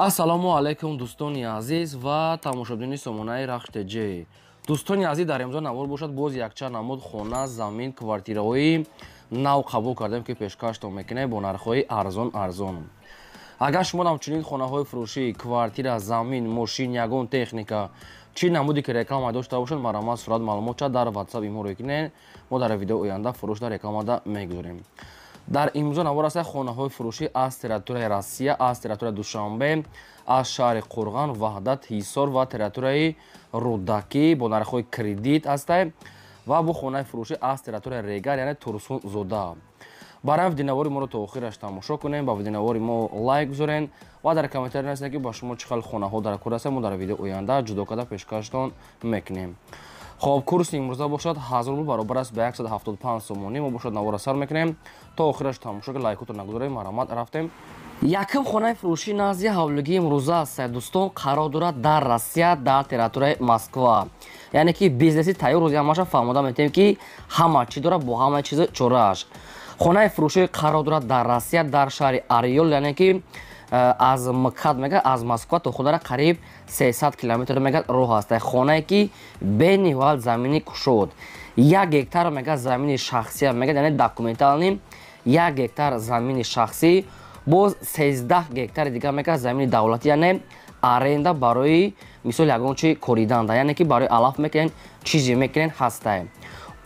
Ассалому алайкум, дӯстони азиз ва тамошобинони сомонаи Рахш ТЖ. Дӯстони азиз, дар имзо навор бошад, боз якчанд намуд хона, замин, квартираҳои нав қабул кардем, ки пешкаштон мекунем бо нархҳои арзон арзон. Агар шумо ҳамчунин хонаҳои фурӯшӣ, квартира, замин, мошин, ягон техника, чӣ намуде ки реклама дошта бошад, марҳамат, сурат, маълумотча дар WhatsApp имо рӯй кунед. Мо дар видео оянда фурӯшда рекламада мегузорем. Дар имрӯза навор аст хонаҳои фурӯшӣ аз территорияи Россия, аз территорияи Душанбе, аз шаҳри Қурған, Ваҳдат, Ҳисор ва территорияи Рӯдакӣ бо нархҳои кредит ҳастай ва бо хонаи фурӯшӣ аз территорияи Регар, яъне Турсунзода. Барои видеонавори моро то охираш тамошо кунем, ба видеонавори мо лайк гузорен ва дар комментария нависед, ки ба шумо чӣ хел хонаҳо дар кор ҳастанд. Мо дар видео оянда ҷудо карда пешкаштон мекунем. Хоб, курси имрӯза бошад 1000 рубл, баробар аст ба 175 сомонӣ. Мо бошад навора сар мекунем, то охираш тамошо ки лайкотро нагузорем. Марҳамат, рафтем. Якум хонаи фурӯшӣ назди ҳавлигии имрӯза аст, дӯстон, қарор дорад дар Россия, дар территорияи Москва, яъне ки бизнеси тайёр. Рӯзи ҳамаша фаҳмода метавем, ки ҳама чӣ дорад, бо ҳама чизи чорааш. Хонаи фурӯшӣ қарор дорад дар Россия, дар шаҳри Ориёл, яъне ки аз МКАД мега, аз Москва то худара қариб 300 километр мега роҳ аст. Хонае ки бениҳоят замини кушод, 1 гектар мега замини шахсия мега, яъне документальный 1 гектар замини шахсӣ, боз 13 гектари дига мега замини давлатӣ, яъне аренда, барои мисол ягон чи кориданда, яъне ки барои алаф мекунен, чизе мекунен, ҳастай.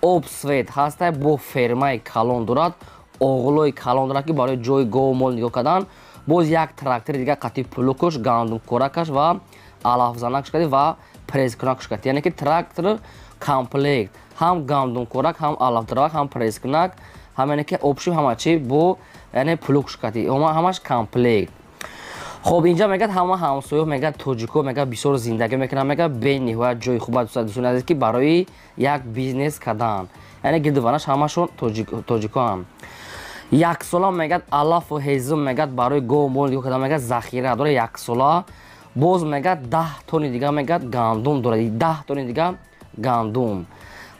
Об, свет ҳастай, бо фермаи калон дорад, оғлои калон дорад, ки барои ҷои гову мол нигоҳ кардан. Боз як трактори дига қатъи плугкуш, гандумкоракаш ва алафзанакш кади ва пресскунакш кади, яъне ки трактор комплект, ҳам гандумкорак, ҳам алафдаравак, ҳам пресскунак, ҳам, яъне ки общий ҳама чи бо, яъне плугш кади, ҳамаш комплект. Хоб, инҷа мегӯяд, ҳама ҳамсоё мегӯяд, тоҷико мегӯяд, бисёр зиндагӣ мекунанд, мегӯяд, бениҳоят ҷои хуб аст, дӯстони азиз, ки барои як бизнес кардан, яъне гирдуванаш ҳамашон тоҷикоам. Яксола мегӯяд алафу ҳезум мегӯяд, барои гову мол нигоҳ кардан мегӯяд, захира дорад яксола. Боз мегӯяд, 10 тони дига мегӯяд гандум дорад, 10 тони дига гандум.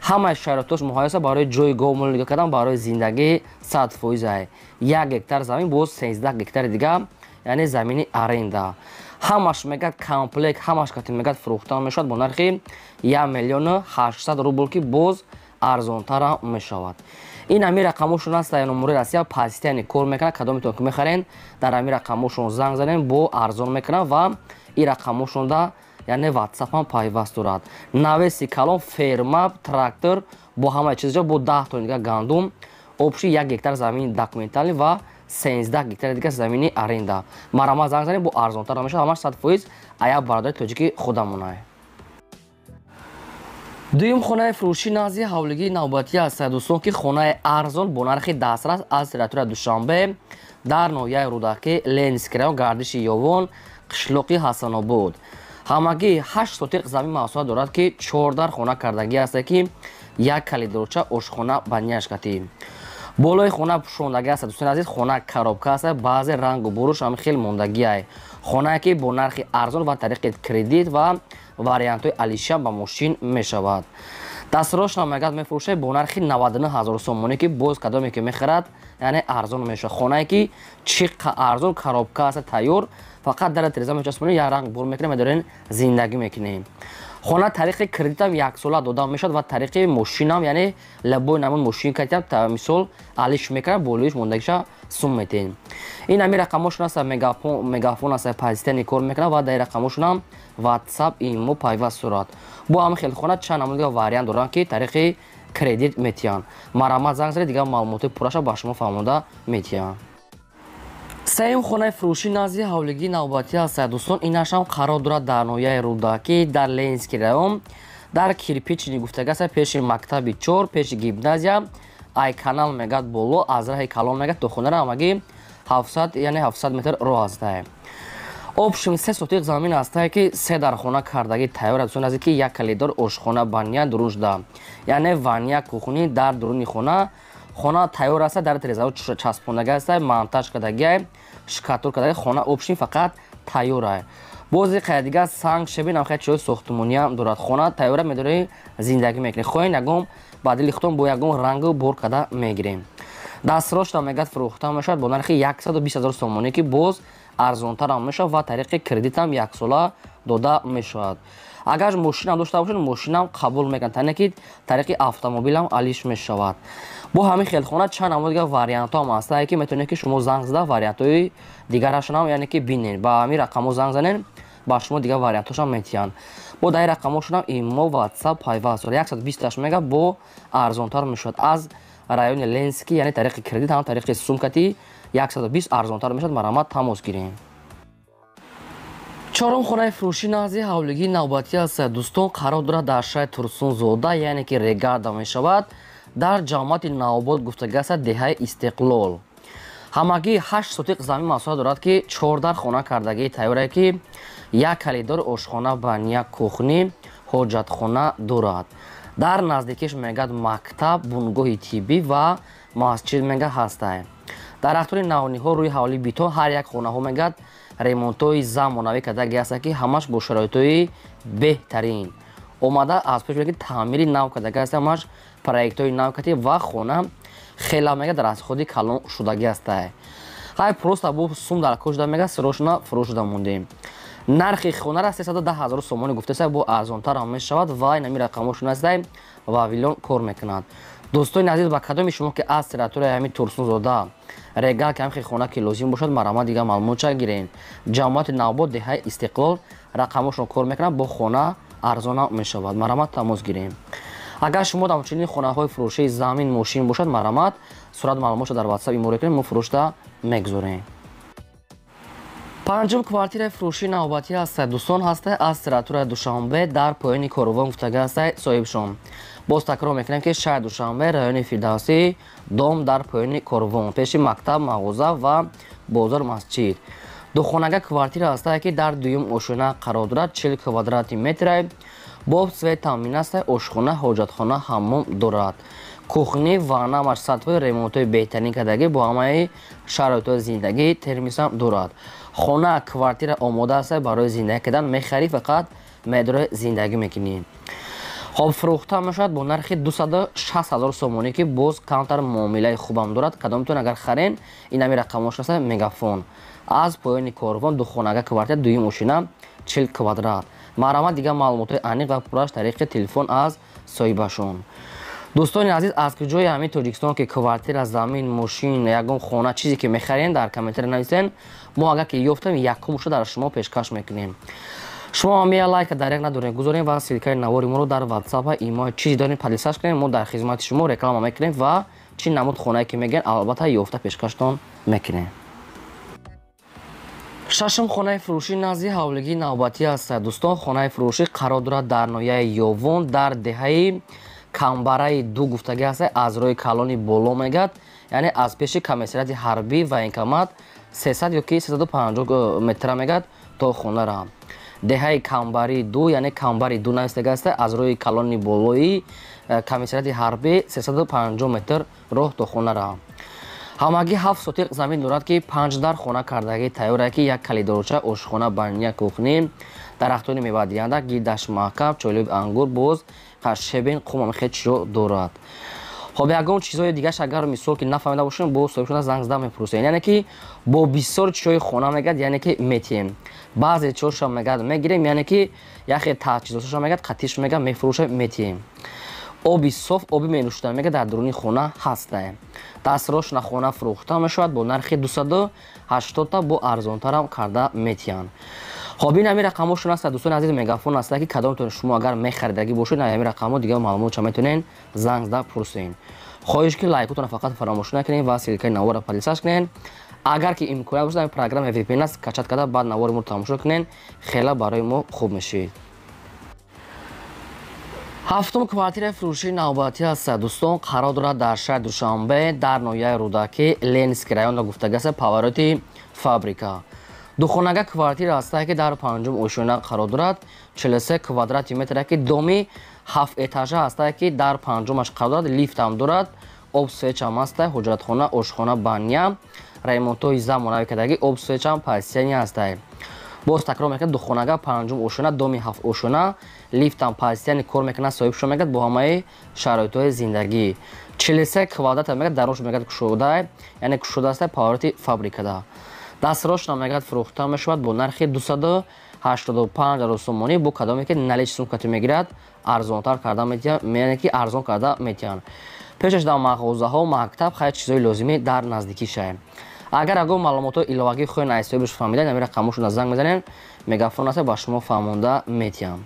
Ҳамаи шароитош муҳайё аст барои ҷои гову мол нигоҳ кардан, барои зиндагӣ 100%. 1 гектар замин, боз 13 гектари дига, яъне замини аренда. Ҳамаш мегӯяд комплект, ҳамаш кати мегӯяд фурӯхта мешавад бо нархи 1 миллиону 800 рубл, ки боз арзонтарам мешавад. Ин ҳами рақамошон аст, номури Россия постоянно кор мекунад. Кадометон ки мехарен, дар ҳами рақамошон занг занем, бо арзон мекунад ва ин рақамошонда, яъне ватсапам пайваст дорад. Навеси калон, ферма, трактор бо ҳамаи чизҷо, бо 10 тонни дига гандум, общий 1 гектар замини документальный ва 13 гектари дига замини аренда. Марҳамат, занг занем, бо арзонтар мешавад. Ҳамаш 100% ая бародари тоҷики худамонай. Дуюм хонаи фурӯшӣ назди ҳавлигии навбатӣ аст, дӯстон, ки хонаи арзон бо нархи дастрас аз территорияи Душанбе, дар ноҳияи Рӯдакӣ, Ленинский район, гардиши Ёвон, қишлоқи Ҳасанобод. Ҳамагӣ 8 сотиқ замин масоҳат дорад, ки чордар хона кардагӣ аст, ки як калидорча, ошхона баняш катӣ. Болои хона пӯшондагӣ аст, дӯстони азиз. Хона коробка аст, баъзе рангу буруш ҳам хел мондагиай. Хонае ки бо нархи арзон ва тариқи кредит ва вариантҳои алиша ба мошин мешавад. Дастрошна мегӯяд, мефурӯшад бо нархи 99 ҳазор сомонӣ, ки боз кадоме ки мехарад, яъне арзон мешавад. Хонае ки чӣ арзон, коробка аст, тайёр, фақат дар тиреза мечаспонем, як ранг бур мекунем, медорем, зиндагӣ мекунем. Хона тариқи кредитам яксола дода мешавад ва тариқи мошинам, яъне любой намуд мошин катиам, мисол, алиш мекунам, болоиш мондагиша сум метем. Ин ҳами рақамошон аст, Мегафон аст, постоянно кор мекунад ва дар рақамошонам ватсап, имо пайваст сурат. Бо ҳами хел хона чанд намуд вариант доранд, ки тариқи кредит метиҳанд. Марҳамат, занг занед, дигар маълумоти пурраша ба шумо фаҳмода метиҳанд. Сеюм хонаи фурӯшӣ назди ҳавлигии навбатӣ аст, дӯстон. Инашам қарор дорад дар ноҳияи Рӯдакӣ, дар Ленинский район, дар Кирпичный гуфтага аст, пеши мактаби чор, пеши гимназия, ай канал мегӯяд боло, аз раҳи калон мегӯяд то хонара ҳамагӣ 700, яъне 700 метр роҳ астае. Общем, 3 сотиқ замин астае, ки се дархона кардагӣ тайёр аст, дӯстон азиз, ки як калидор, ошхона баня дурушда, яъне ваня, кухни дар дуруни хона. Хона тайёр аста, дар тирезаҳо часпондагӣ аста, монтаж кардагиай, штукатур кардаги. Хона общем фақат тайёрай. Бози қая дига санг, щебень, ам хел чизҳои сохтмониам дорад. Хона тайёра, медорӣ, зиндагӣ мекунӣ. Хоҳем, ягон ба дили худтон бо ягон рангу бор карда мегирем. Дастрошта мегӯяд, фурӯхта мешавад бо нархи 120 ҳазор сомонӣ, ки боз арзонтарам мешавад ва тариқи кредитам яксола дода мешавад. Агар мошинам дошта бошед, мошинам қабул мекунад, яъне ки тариқи автомобилам алиш мешавад. Бо ҳамин хел хона чанд намуд дигар вариантҳо ҳам ҳастанд, ки метавонед, ки шумо занг зада вариантҳои дигарашонам, яъне ки бинед. Ба ҳамин рақамҳо занг занед, ба шумо дигар вариантҳошам метиҳанд. Бо дар ин рақамҳошонам имо, WhatsApp пайваст дорад. 128 мега бо арзонтар мешавад аз райони Ленинский, яъне тариқи кредит ҳам тариқи сумкати 120 арзонтар мешавад. Марҳамат, тамос гирем. Чорум хонаи фурӯшӣ назди ҳавлигии навбатӣ аст, дӯстон, қарор дорад дар шаҳри Турсунзода, яъне ки Регарда мешавад, дар ҷамоати Навобод гуфтагӣ аст, деҳаи Истиқлол. Ҳамагӣ 8 сотиқ замин масоҳат дорад, ки 14 хона кардагии тайёре, ки як калидор, ошхона, баня, кухни, ҳоҷатхона дорад. Дар наздикиш мегӯяд мактаб, бунгоҳи тиббӣ ва масҷид мега ҳастай. Дарахтони навниҳо рӯи ҳавлии битон, ҳар як хонаҳо мегӯяд ремонтҳои замонавӣ кардагӣ ҳастанд, ки ҳамаш бо шароитҳои беҳтарин омада аз пеш, ки таъмири нав кардагӣ аст, ҳамаш проектҳои нав кардӣ ва хона хела мега дар аз худи калон шудагӣ ҳастай. Ҳай, просто бо сум дар кор шуда мега сирошона фурӯш шуда мондем. Нархи хонара 310 ҳазор сомонӣ гуфтаста, бо арзонтар ҳам мешавад ва инами рақамҳошон ҳастай, Вавилон кор мекунад. Дӯстони азиз, ба кадоми шумо ки аз территорияи ҳамин Турсунзода, Регар ки ҳамхел хона ки лозим бошад, марҳамат, дигар маълумотча гирем. Ҷамоати Навобод, деҳаи Истиқлол, рақамҳошон кор мекунад, бо хона арзона мешавад. Марҳамат, тамос гирем. Агар шумо ҳамчунин хонаҳои фурӯшии замин, мошин бошад, марҳамат, сурат маълумотшо дар WhatsApp иморе кунем, мо фурӯшта мегузорем. Панҷум квартираи фурӯшии навбатӣ ҳаста, дӯстон, ҳаста аз территорияи Душанбе, дар поёни Корвон гуфтагӣ ҳаста соҳибшон. Боз такрор мекунем, ки шаҳри Душанбе, райони Фирдавсӣ, дом дар поёни Корвон, пеши мактаб, мағоза ва бозор, масҷид. Духонага квартира ҳастае, ки дар дуюм ошёна қарор дорад, 40 квадрати метре, бо свет таъмин аста, ошхона, ҳоҷатхона, ҳаммом дорад, кухни, ванна, ҳамаш сатҳҳои ремонтҳои беҳтарин кардагӣ, бо ҳамаи шароитҳои зиндагӣ, термисам дорад. Хона, квартира омода аст барои зиндагӣ кардан, мехарӣ, фақат медрои зиндагӣ мекунӣ. Хоб, фурӯхта мешавад бо нархи 260 ҳазор сомонӣ, ки боз камтар муомилаи хубам дорад. Кадомтон агар харен, ин ҳами рақамҳош аст, Мегафон. Аз поёни Корвон, духонага квартира, дуюм ошина, 40 квадрат. Марҳамат, дигар маълумотҳои аниқ ва пурраш тариқи телефон аз соҳибашон. Дӯстони азиз, аз куҷои ҳамин Тоҷикистон ки квартира, замин, мошин, ягон хона, чизе ки мехарен, дар комментария нависен. Мо агар ки ёфтем, якумша дар шумо пешкаш мекунем. Шумо ҳам я лайка дар як надорем гузорем ва ссылкаи навори моро дар WhatsApp, имо, чизе дорем, поделиться кунем. Мо дар хизмати шумо, реклама мекунем ва чӣ намуд хонае ки мегӯян, албатта, ёфта пешкаштон мекунем. Шашум хонаи фурӯшӣ назди ҳавлигии навбатӣ аст, дӯстон. Хонаи фурӯшӣ қарор дорад дар ноҳияи Ёвон, дар деҳаи Камбараи ду гуфтагӣ аст. Аз роҳи калони боло мегӯяд, яъне аз пеши комиссариати ҳарбӣ, военкомат, 300 ёки 350 метра мегӯяд то хонара. Деҳаи Камбари ду, яъне Камбари ду навистагӣ аст. Аз роҳи калони болои комиссариати ҳарбӣ 350 метр роҳ то хонара. Ҳамагӣ 7 сотиқ замин дорад, ки панҷ дар хона кардагӣ тайёре, ки як калидорча, ошхона, баня, кухни, дарахтони мевадиҳанда, гирдаш маҳкам, чойлоби ангур, боз щебень, қум, хел чизо дорад. Хоб, ягон чизҳои дигарш агар мисол ки нафаҳмида бошем, бо соҳибшона занг зада мепурсем. Яъне ки бо бисёр чизҳои хона мегӯяд, яъне ки метиҳем. Баъзе чизҳошам мегӯяд мегирем, яъне ки яхе таҷҳизоташам мегӯяд қатиш мегӯяд мефурӯшем, метиҳем. Оби соф, оби менӯшидан мегӯяд дар дуруни хона ҳастае. Дастрошна хона фурӯхта мешавад бо нархи 280-та, бо арзонтарам карда метиҳанд. Хоб, ин ҳамин рақамҳошон аст, дӯстони азиз, Мегафон аст, ки кадомтон шумо агар мехаридагӣ бошед, ҳамин рақамҳо дигар маълумотша метавонед занг зада пурсед. Хоҳиш, ки лайкотонро фақат фаромӯш накунед ва ссылкаи наворро поделиться кунед. Агар ки имконият бошад, ҳамин программа VPN аст, скачать карда, баъд навори моро тамошо кунед, хела барои мо хуб мешид. Ҳафтум квартираи фурӯшии навбатӣ аст, дӯстон, қарор дорад дар шаҳри Душанбе, дар ноҳияи Рӯдакӣ, Ленинский районро гуфтагӣ аст, повороти фабрика. Духонага квартира ҳастае, ки дар панҷум ошёна қарор дорад, 43 квадрати метре, ки доми ҳафт этажа ҳастае, ки дар панҷумаш қарор дорад, лифтам дорад, об, свечам ҳастае, ҳуҷратхона, ошхона, баня, ремонтҳои замонавӣ кардагӣ, об, свечам постоянный ҳастае. Боз такрор мекунад: духонага, панҷум ошёна, доми ҳафт ошёна, лифтам постоянный кор мекунад. Соҳибшо мегӯяд бо ҳамаи шароитҳои зиндагӣ, 43 квадрата мегӯяд, дарош мегӯяд кушода, яъне кушода аста, повороти фабрикада. Дастрочно мегӯяд фурӯхта мешавад бо нархи 285 ҳазор сомонӣ. Бо кадоме ки наличный сумкати мегирад, арзонтар карда метиҳанд, яъне ки арзон карда метиҳанд. Пешаш дар мағозаҳо, мактаб, хайр, чизҳои лозимӣ дар наздикӣ шавем. Агар ягон маълумотҳои иловагӣ хоҳед аз ҳисобиш фаҳмида, ҳамин рақамошона занг мезанем, мегафон аст, ба шумо фаҳмонда метиҳам.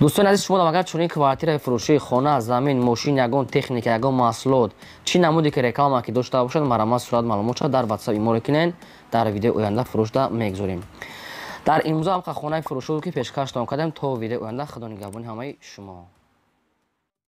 Дӯстони азиз, шумо агар чунин квартираи фурӯшӣ, хона, замин, мошин, ягон техника, ягон маҳсулот, чӣ намуде ки реклама ки дошта бошад, марҳамат, сурат, маълумот шавад, дар WhatsApp иморо кунед, дар видеои оянда фурӯшда мегузорем. Дар имрӯза ҳам хонаи фурӯшӣ ки пешкаштон кардем. То видеои оянда, худо нигаҳбони ҳамаи шумо.